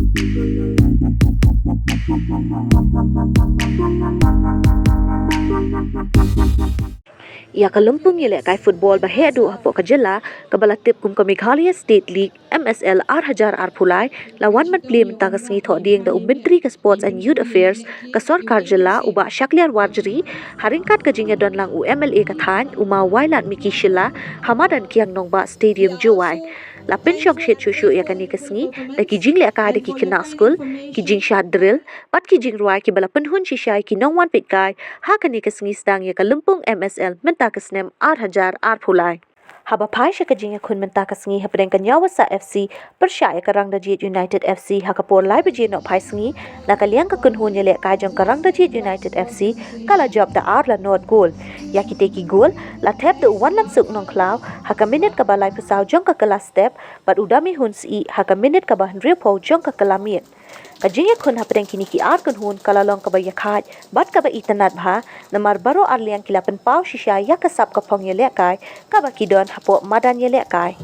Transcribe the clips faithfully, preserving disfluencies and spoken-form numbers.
Ïa ka lympung ïalehkai football ba heh duh hapoh ka jylla, kaba la tip kum ka Meghalaya State League, M S L, ar hajar arphew lai, la wan ban plie mynta ka sngi thohdieng da u Myntri ka Sports and Youth Affairs ka Sorkar Jylla, u Bah Shakliar Warjri, ha ryngkat ka jingïadon lang u M L A ka thaiñ, u Ma Wailadmiki Shylla, ha madan Kiang Nangbah Stadium, Jowai. La pynshong shet shuh shuh ïa kane ka sngi da ki jinglehkai da ki khynnah skul, ki jingshad drill bad ki jingrwai kiba la pynhun shisha ïa ki nongwan peitkai ha kane ka sngi sdang ïa ka lympung M S L mynta ka snem ar hajar arphew lai. Haba phai sha ka jingïakhun mynta ka sngi hapdeng ka Nyawasa F C pyrshah ïa ka Rangdajied United F C ha ka por lai baje nohphai sngi, na ka liang ka kynhun ïalehkai jong ka Rangdajied United F C ka la jop da ar la nod gol. Ïa kitei ki gol la thep da u Wanlamsuk Nongkhlaw ha ka minit kaba laiphew saw jong ka kylla step bad u Damihun Syiem ha ka minit kaba hynriewphew jong ka kylla miet. Ka jingïakhun hapdeng kine ki ar kynhun ka la long kaba ïakhaid bad kaba itynnad bha, namar baroh arliang ki la pynpaw shisha ïa ka sap ka phong ïalehkai kaba ki don hapoh madan ïalehkai.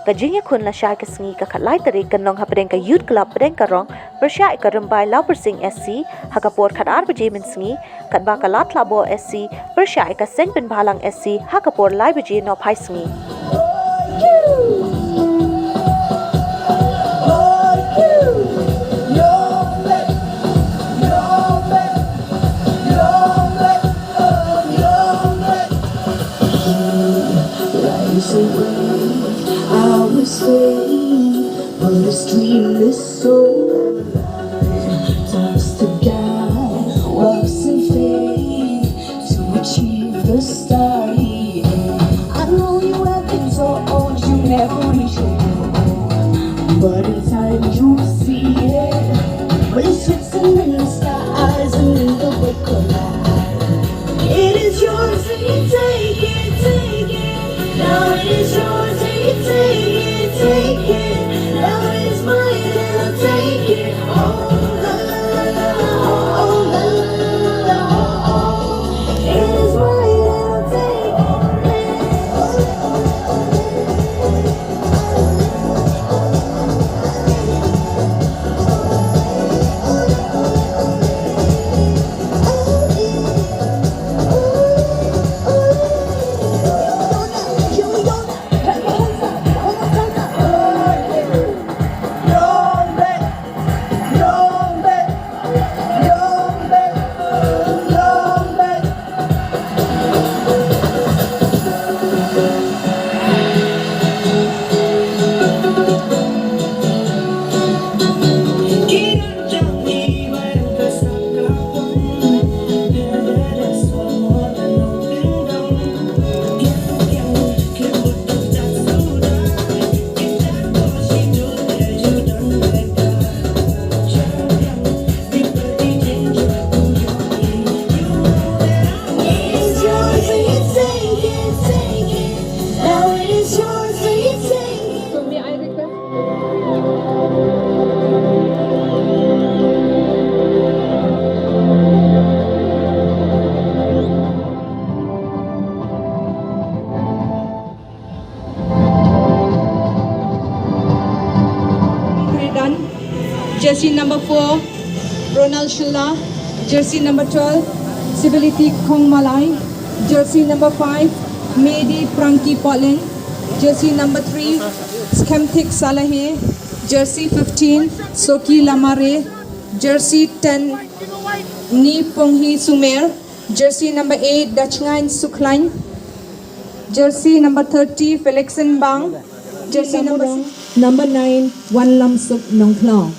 Ka jingïakhun lashai ka sngi ka khatlai tarik kan long hapdeng ka Youth Club Pdeng Ka Rong pyrshah ïa ka Rymbai Lawpyrsing S C ha ka por khatar baje mynsngi, katba ka Ladthadlaboh S C pyrshah ïa ka Seiñbhalang S C ha ka por lai baje nohphai sngi. Rise away, I was fading, but this dream is so alive. Tossed to God, walks in faith to achieve the starry aim. I know you have been told you never reach your goal, but in time you'll see it. When it's written in the skies and in the book of life, it is yours and you take it, take it. Now it is yours and you take it, take it. Now it is mine and I'll take it. Oh, la, la, la, la, oh, oh, la, la, la, la, oh, oh. It is mine and I'll take it. So may I request Done. Jersey number four, Ronald Shylla. Jersey number twelve, Sibility Khongmalai. Jersey number five, Medi Prangki Poleng. Jersey number three, Skemthik Salahe. Jersey fifteen, Soki Lamare. Jersey ten, Ni Ponghi Sumer. Jersey number eight, Dachngain Sukhlain. Jersey number thirty, Felixin Bang. Jersey number six, number nine, Wanlamsuk Nongkhlaw.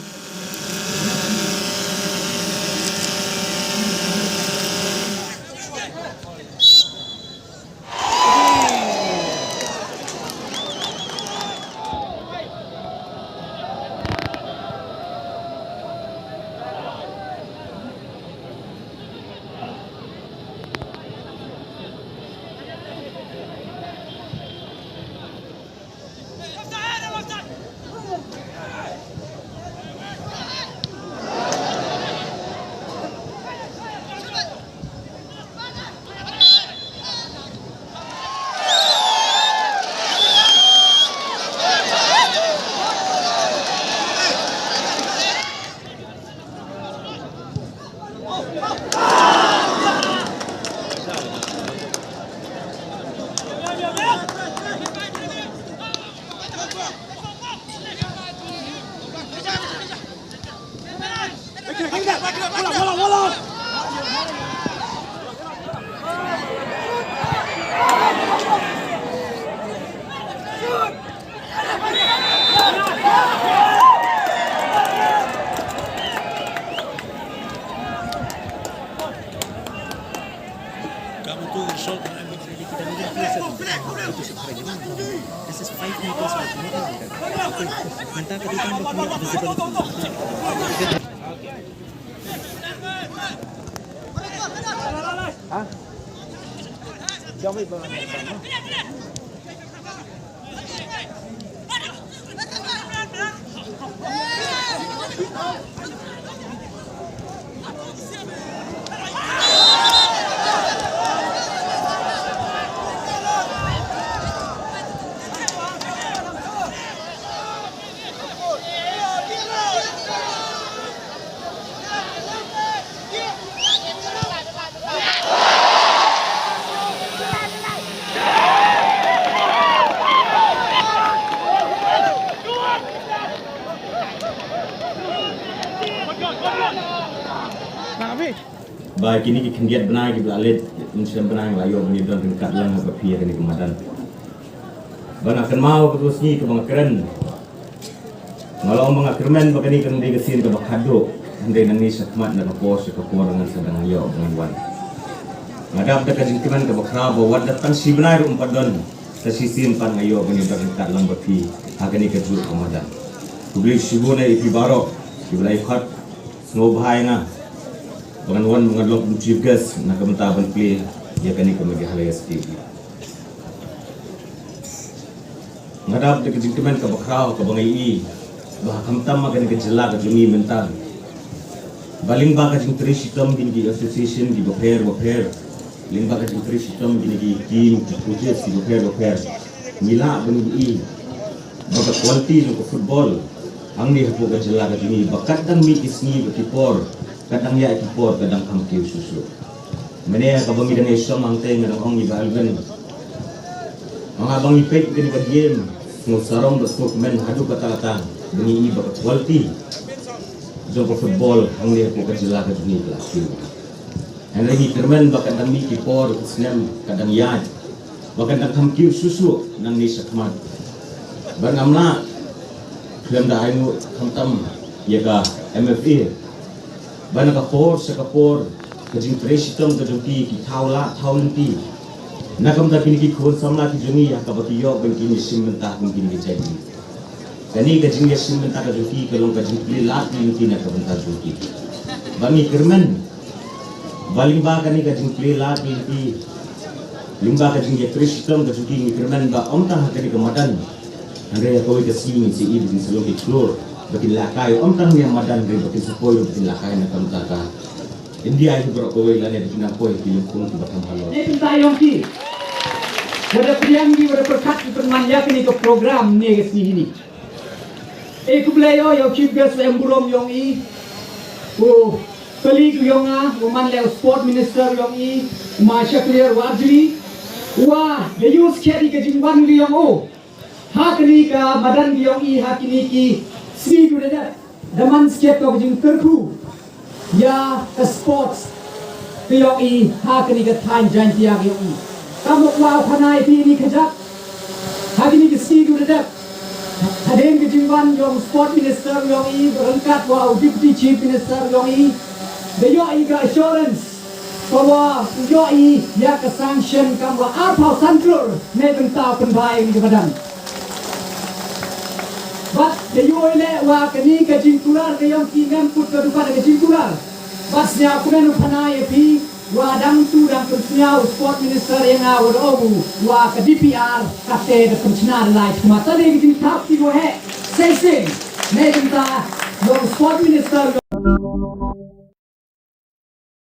Ba kine ki khyndiat bnai kiba la leit, mynsiem bnai nga la ïoh ban ïadon ryngkat lang ha ka phi ha kane ka madan. Ba nga kynmaw katto ka sngi kaba nga kren, nga la ong ba nga kyrmen ba kane kan dei ka sien kaba khatduh, hynrei nangne shakhmat na ka por sha ka por ngan sa dang ïoh ban wan. Nga dap da ka jingkmen kaba khraw ba wat da tang shi bnai ruh ym pat don sa shisien pat nga ïoh ban ïadon ryngkat lang bad phi ha kane kajuh ka madan. Khublei shibun ïa phi baroh kiba la ïa khot sngewbha ïa nga ba ngan wan ba ngan long kum chief guest na ka bynta ban plie ïa kane ka Meghalaya State. Nga dap da ka jingkmen kaba khraw kaba nga ïohi ba ha khamtam ha kane ka jylla ka jong ngi mynta, ba lyngba ka jingtrei shitom kine ki association kiba pher ba pher, lyngba ka jingtrei shitom kine ki team ki coaches kiba pher ba pher, ngi lah ban ïohi ba ka quality jong ka football hangne hapoh ka jylla ka jong ngi ba kat dang mih ki sngi bad ki por, kat dang ïaid ki por ka dang kham kiew shuh shuh. Mynne kaba ngi dang ïashong hangtei nga dang ong ïa i Bah Alvin, ong haba ngi peit kane ka game, sngewsarong bad sngewkmen haduh katta katta ba ngi ïohi ba ka quality jong ka football hangne hapoh ka jylla ka jong ngi ka la kiew. Hynrei ngi kyrmen ba ka dang mih ki por ki snem ka dang ïaid ba ka dang kham kiew shuh shuh nangne shakhmat. Bad ngam lah khlem da ai nguh khamtam ïa ka M F A ba na ka por sha ka por ka jingtrei shitom ka jong ki, ki thaw lah thaw lynti na ka bynta kine ki khun samla ki jong ngi ha kaba ki ïoh ban kin ïashim bynta kum kine ki jait. Kane ka jingïashim bynta ka jong ki ka long ka jingplie lad plie lynti na ka bynta jong ki. Ba ngi kyrmen ba lyngba kane ka jingplie lad plie lynti, lyngba ka jingïatrei shitom ka jong ki, ngi kyrmen ba ym tang ha kane ka madan, hynrei ha kawei ka sngi ngin sa ïohi ba kin sa long ki klur ba kin lehkai, ym tang ha kane ka madan hynrei ba kin sa poi ruh ba kin lehkai na ka bynta ka India hi baroh kawei lane ba kin nang poi ha ki lympung kiba kham halor. Ïa ka bynta jong ki, wat da pdiang ki, wat da pyrkhat ki pynman ïa kane ka program ne ka sngi hini. E khublei ïa u, ïa u chief guest u em burom jong i, u colleague jong nga, u man leh u sport minister jong i, u ma Shakliar Warjri, wa da ïoh skhem ïa ka jingwan jong u ha kane ka madan jong i ha kine ki sngi kiba la dep. Da man skhem ka jingkyrkhu ïa ka sports ka jong i ha kane ka thaiñ Jaintia ka jong i. Ka mut wa u khana ïa phi ïa kane ka jaka ha kine ki sngi kiba la dep. Hadien ka jingwan jong sport minister jong i ryngkat wa u deputy chief minister jong i, da ïoh i ka assurance ka wa u ïoh i ïa ka sanction kam wa arphew san klur na bynta u pynbha ïa kane ka madan. Bad da ïoh i leh wa kane ka jingkular ka jong ki ngam kut ka dukha ka jingkular. Bad sñiaw kumne u khana ïa phi wa dang tu dang pynsñiaw u sport minister ïa nga wa da ong u wa ka D P R kata da pynchna da lai. Kumta ka dei ka jingthap ki wa heh shisien na bynta u sport minister.